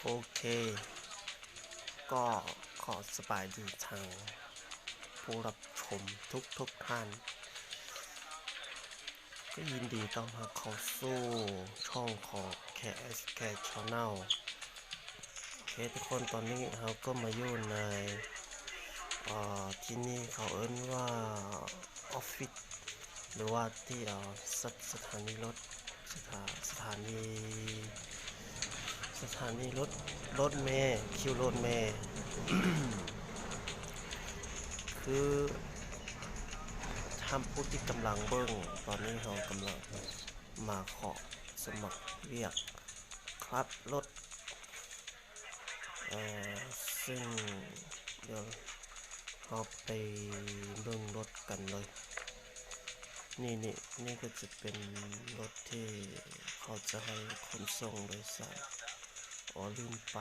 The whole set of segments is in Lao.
ໂອເຄ ກໍຂໍສະບາຍດີທາງຜູ້ຮັບຊົມທຸກໆທ່ານ ກໍຍິນດີຕ້ອນຮັບເຂົ້າສູ່ຊ່ອງຂອງ KSK Channel. ໂອເຄ ທຸກຄົນ ຕອນນີ້ເຮົາກໍມາຢູ່ໃນ ເອີ ທີ່ນີ້ເຂົາເອີ້ນວ່າອອບຟິດ ຫຼືວ່າທີ່ ເອີ ສະ ສະຖານີລົດ ສະຖາ ສະຖານີ ສະຖານີລົດ ລົດເມ ຄິວລົດເມ ຄືທ່ານຜູ້ທີ່ກຳລັງເບິ່ງ ຕອນນີ້ເຮົາກຳລັງມາຂໍສະໝັກວຽກຂັບລົດ ເອີ ຊຶ່ງດຽວເຮົາໄປເບິ່ງລົດກັນເລີຍ. ນີ້ ນີ້ ນີ້ກໍຈະເປັນລົດທີ່ເຂົາຈະໃຫ້ຂົນສົ່ງໂດຍສານ. ອໍ ລືມໄປ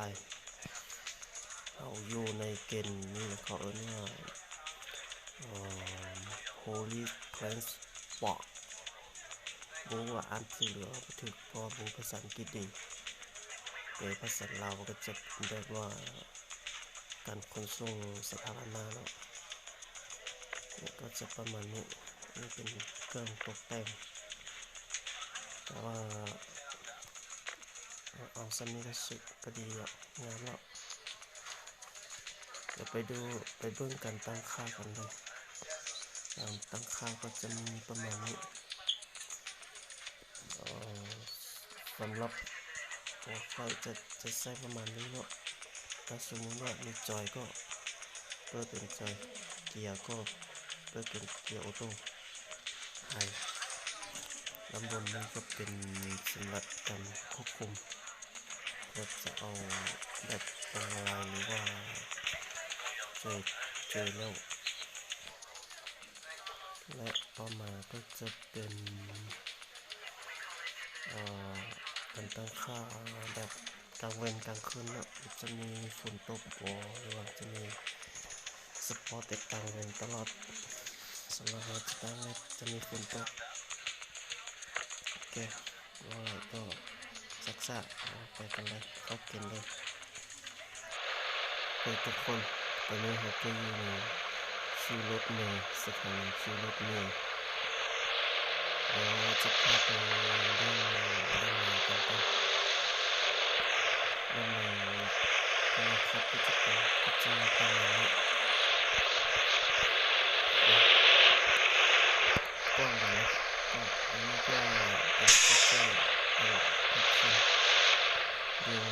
ເຮົາຢູ່ໃນເກນນີ້ ເຂົາເອີ້ນວ່າ ເອີ Holy Transport ບໍ່ຮູ້ວ່າອ່ານຖືກ ຫຼືວ່າບໍ່ຖືກ ເພາະວ່າບໍ່ຮູ້ພາສາອັງກິດດີ. ແປພາສາລາວກໍຈະເປັນແບບວ່າການຂົນສົ່ງສາທາລະນະເນາະ ກໍຈະປະມານນີ້. ນີ້ເປັນເຄື່ອງຕົກແຕ່ງ ແຕ່ວ່າເອົາ ເອົາສ່ຳນີ້ກໍສຸດ ກໍດີແລ້ວ ງາມແລ້ວ. ດຽວໄປດູ ໄປເບິ່ງການຕັ້ງຄ່າກັນເລີຍ. ການຕັ້ງຄ່າກໍຈະມີປະມານນີ້ ເອີ ສຳລັບຕົວຂ້ອຍຈະ ຈະໃຊ້ປະມານນີ້ເນາະ. ຖ້າສົມມຸດວ່າມີຈອຍກໍເປີດເປັນຈອຍ ເກຍກໍເປີດເປັນເກຍໂອໂຕ້ ໄຮ ດ້ານບົນນີ້ກໍເປັນສຳລັບການຄວບຄຸມ ແລ້ວຈະເອົາແບບອອນລາຍ ຫຼືວ່າເຈີ ເຈີແລ້ວ ແລະ ຕໍ່ມາກໍຈະເປັນ ເອີ ການຕັ້ງຄ່າແບບກາງເວັນກາງຄືນເນາະ ຈະມີຝົນຕົກບໍ່ ຫຼືວ່າຈະມີສະເພາະແຕ່ກາງເວັນຕະຫຼອດ. ສຳລັບເຮົາຈະຕັ້ງ ຈະມີຝົນຕົກ. ໂອເຄ ບໍ່ຫຼາຍກໍຊັກຊ້າ ເອົາໄປກັນເລີຍ ເຂົ້າເກມເລີຍ. ເອີ ທຸກຄົນ ຕອນນີ້ເຮົາກໍຢູ່ໃນຄິວລົດເມ ສະຖານີຄິວລົດເມ ແລ້ວຈະພາໄປເບິ່ງດ້ານໃນກັນຕໍ່. ດ້ານໃນໂທລະທັດກໍຈະເປັນ ກໍຈະມີປະມານນີ້ ກວ້າງຫຼາຍ ກວ້າງ ອັນນີ້ກໍເປັນສະເຕີ ເອີ ທຸກຄົນ ດຽວ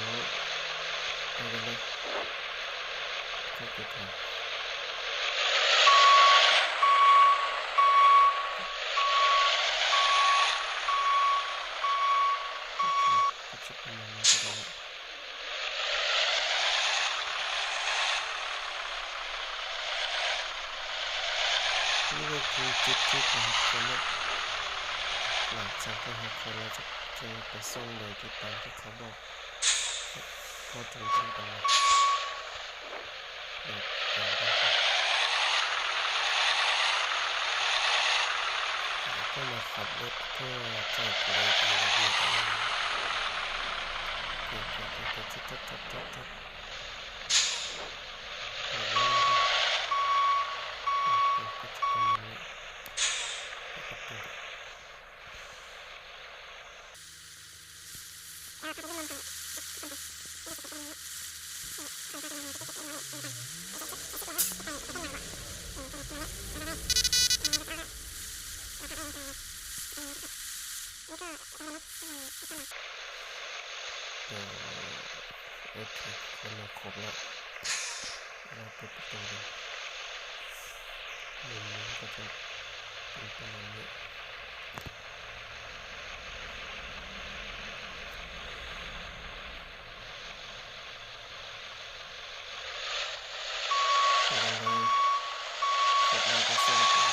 ໄປກັນເລີຍ ເຂົ້າເກັບຂອງ. ໂອເຄ ກໍຈະປະມານນີ້ກໍໄດ້. ນີ້ກໍຄືຈຸດທີ່ເຮົາຄົນເນາະ ຫຼັງຈາກທີ່ເຮົາຄົນແລ້ວ ຈະ ຈະໄປສົ່ງໂດຍທີ່ຕາມທີ່ເຂົາບອກ ພໍເຖິງທີ່ແລ້ວ ແລ້ວກໍມາຂັບລົດເພື່ອຈອດຢູ່ໃນທີ່ລະບຽບ. ໂອເຄ ຄົນມາຄົບແລ້ວ ເຮົາເປີດປະຕູເລີຍ. ມຸມນີ້ກໍຈະເປັນປະມານນີ້. ເຂົ້າກັນເລີຍ ກົດໄລກົດແຊໃຫ້ກັນ.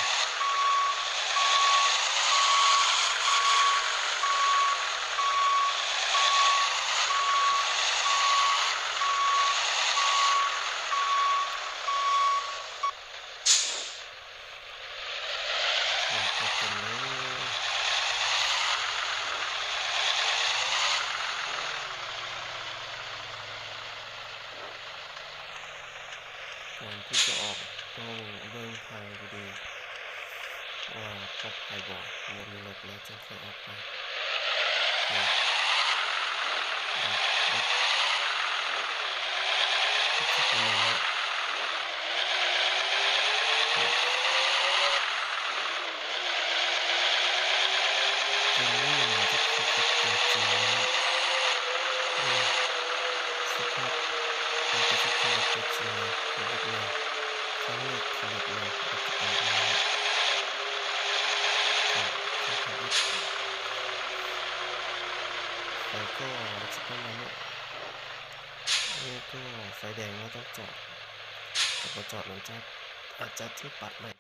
ເຂົ້າກັນເລີຍ ກ່ອນທີ່ຈະອອກ ຕ້ອງເບິ່ງທາງດີໆ ວ່າປອດໄພບໍ່, ບໍ່ມີລົດແລ້ວຈຶ່ງຄ່ອຍອອກໄປ. ເກມນີ້ມັນຈະຄືກັບຕົວຈິງເລີຍເນາະ. ເອີ ສະພາບມັນກໍຈະຄືກັບຕົວຈິງເລີຍ ຄືລົດເລີຍ. ຄັ້ງແລກທີ່ລົດເລີຍ ກໍຈະເປັນແບບນີ້. ໄຟກໍຈະປະມານນີ້. ນີ້ກໍໄຟແດງແລ້ວຕ້ອງຈອດ, ຖ້າບໍ່ຈອດມັນຈະ ອາດຈະຖືກປັບໃໝ່.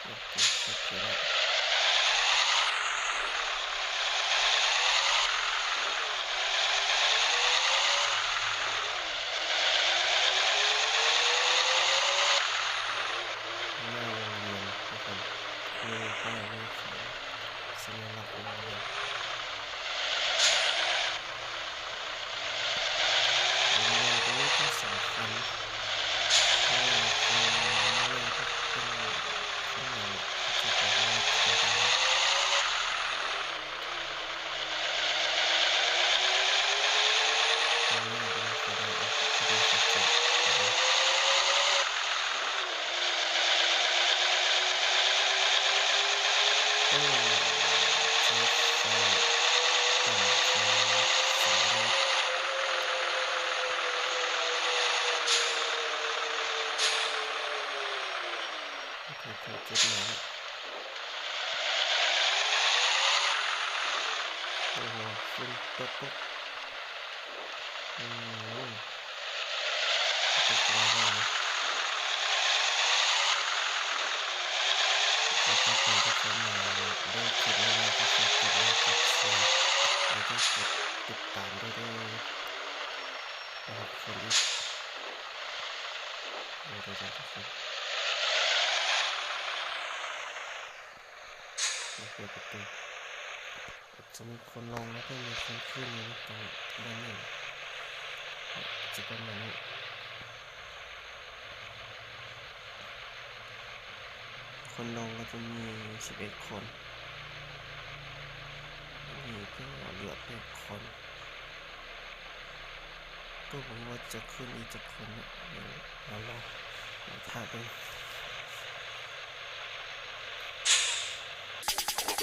ໂອເຄ ເສັດແລ້ວ. ໜ້າໂຮງຮຽນທຸກຄົນ ມີປ້າຍ ມີສັນຍາລັກໂຮງຮຽນ. ໂຮງຮຽນໂຕນີ້ກໍສຳຄັນ ເພາະວ່າຄົນເມືອງກໍເປັນຄົນເມືອງ ເຂົາເຈົ້າກໍຮູ້ຈັກກັນ. ຕອນນີ້ກໍໄດ້ອອກໄປເດີນສັດເຈັດ ໂອ້ ລົດໄຟຕ່ຳ ໂອ້ ສາຍ ໂອເຄ ເຈັດມາແລ້ວ. ໂອ້ໂຫ ຝຸ່ນຕົກ ໂອ້ ຕົກຫຼາຍແຮງເລີຍ. ກໍຂໍໃຫ້ທຸກຄົນໄດ້ຄລິບນີ້ ກໍຝາກກົດໄລກົດແຊ ແລ້ວກໍກົດຕິດຕາມດ້ວຍເດີ. ເອົາ ຄົນອີກ ເດີໆ ເດີໆ ທຸກຄົນ ມາເປີດປະຕູ. ອາດຈະມີຄົນລົງ ແລ້ວກໍມີຄົນຂຶ້ນຢູ່ຕອນ ຕອນນີ້ ອາດຈະປະມານນີ້. ຄົນລົງກໍຈະມີສິບເອັດຄົນ ອັນນີ້ກໍເຫຼືອແປດຄົນ. ກໍບໍ່ຮູ້ວ່າຈະຂຶ້ນອີກຈັກຄົນເນາະ ດຽວເຮົາລໍຖ້າເບິ່ງ. ໂ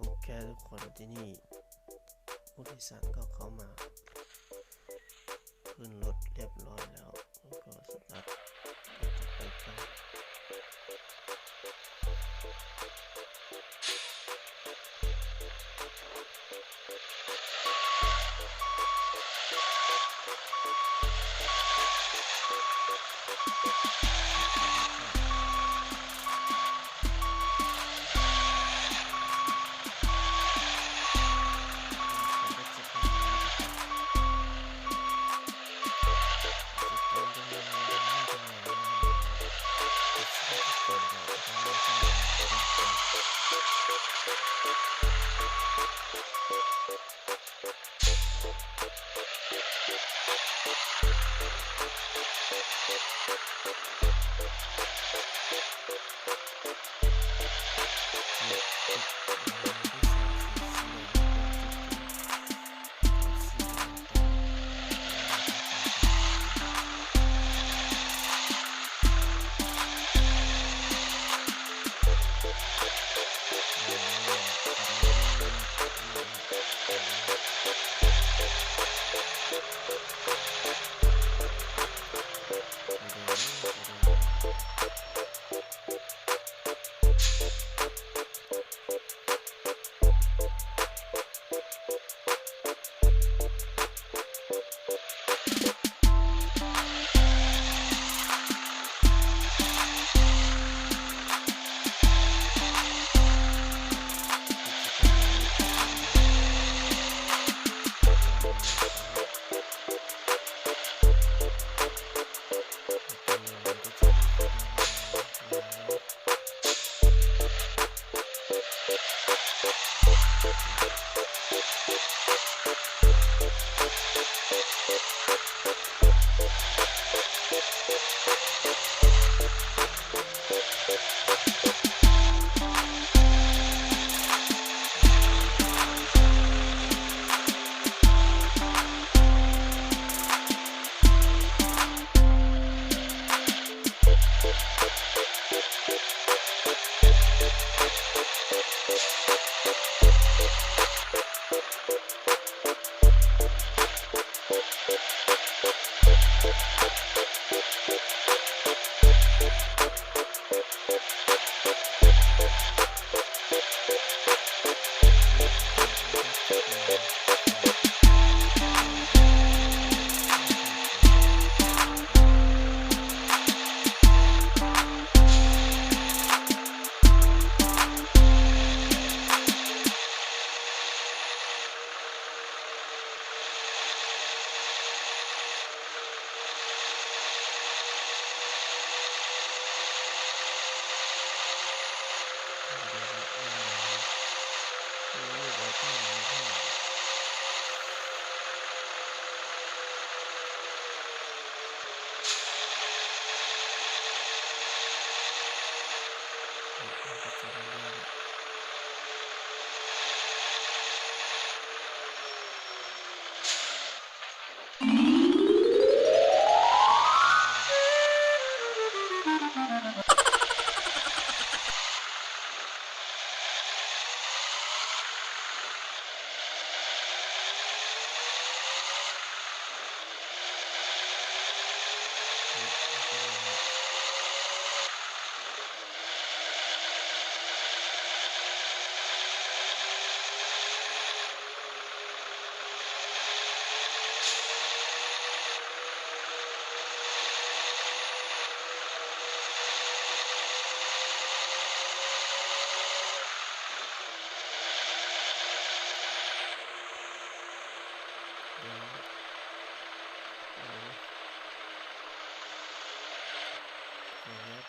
ອເຄທຸກຄົນ ທີ່ນີ້ຜູ້ໂດຍສານກໍເຂົ້າມາຂຶ້ນລົດຮຽບຮ້ອຍແລ້ວ ແລ້ວກໍສະຕາດ ກໍຈະໄປຕໍ່. ໂອເຄ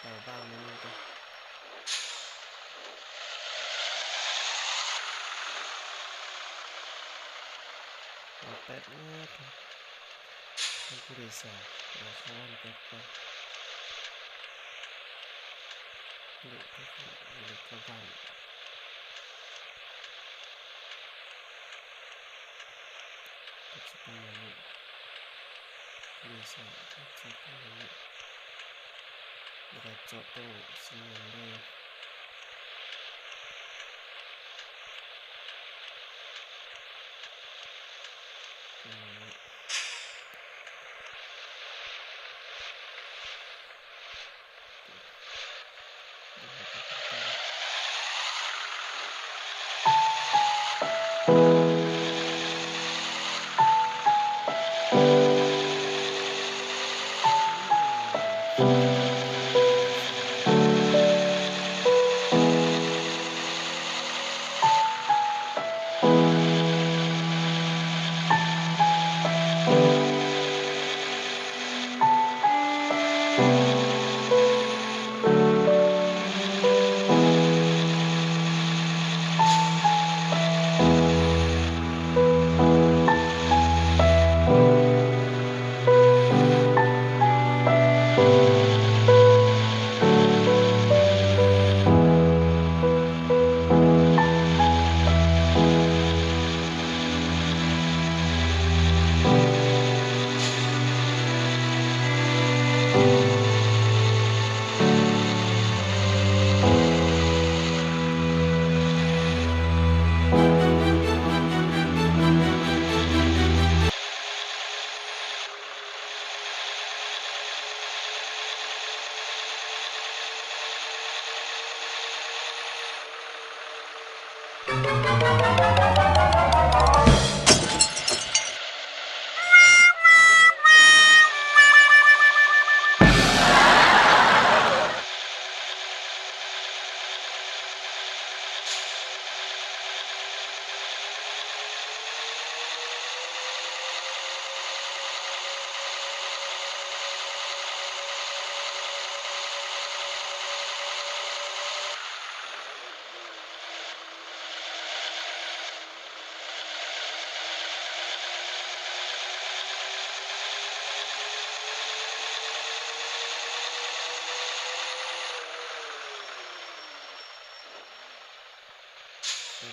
ເອົາບ້າງໜ້ອຍໜຶ່ງກ່ອນ. ເອົາແປັດເອີ ທ່ານຜູ້ໂດຍສານ ເອົາເຂົ້າບ້ານແປັດກ່ອນ. ເລກເຂົ້າບ້ານ ເລກເຂົ້າບ້ານ ກໍຊິປະມານນີ້ ໂດຍສານກໍຊິປະມານນີ້ ແລ້ວກໍເຈາະຕົງເສັ້ນເງິນເດີ ປະມານນີ້. ໂອ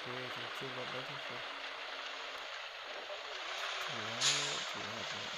ເຄ ເຮົາຂີ່ລົດໄດ້ທຸກຄົນ. ເຖິງແລ້ວ ເຖິງແລ້ວ.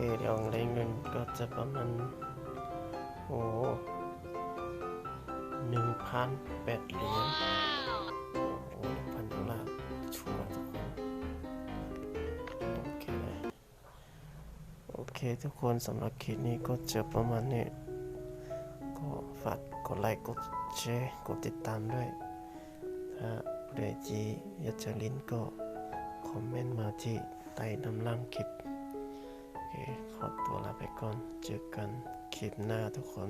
ເອ ດຽວໄດ້ເງິນກໍຈະປະມານ ໂອ້ ໜຶ່ງພັນແປດຫຼຽນ ໂອ້ ໜຶ່ງພັນໂດລາ ຖືວ່າທຸກຄົນ ໂອເຄ ໂອເຄທຸກຄົນ ສຳລັບຄລິບນີ້ກໍຈະປະມານນີ້ ກໍຝາກກົດໄລ ກົດແຊ ກົດຕິດຕາມດ້ວຍ ຖ້າຜູ້ໃດທີ່ຢາກຈະຫຼິ້ນກໍຄອມເມັນມາທີ່ໃຕ້ດ້ານລ່າງຄລິບ ໂອເຄ ຂໍຕົວລາໄປກ່ອນ ເຈີກັນຄລິບໜ້າທຸກຄົນ.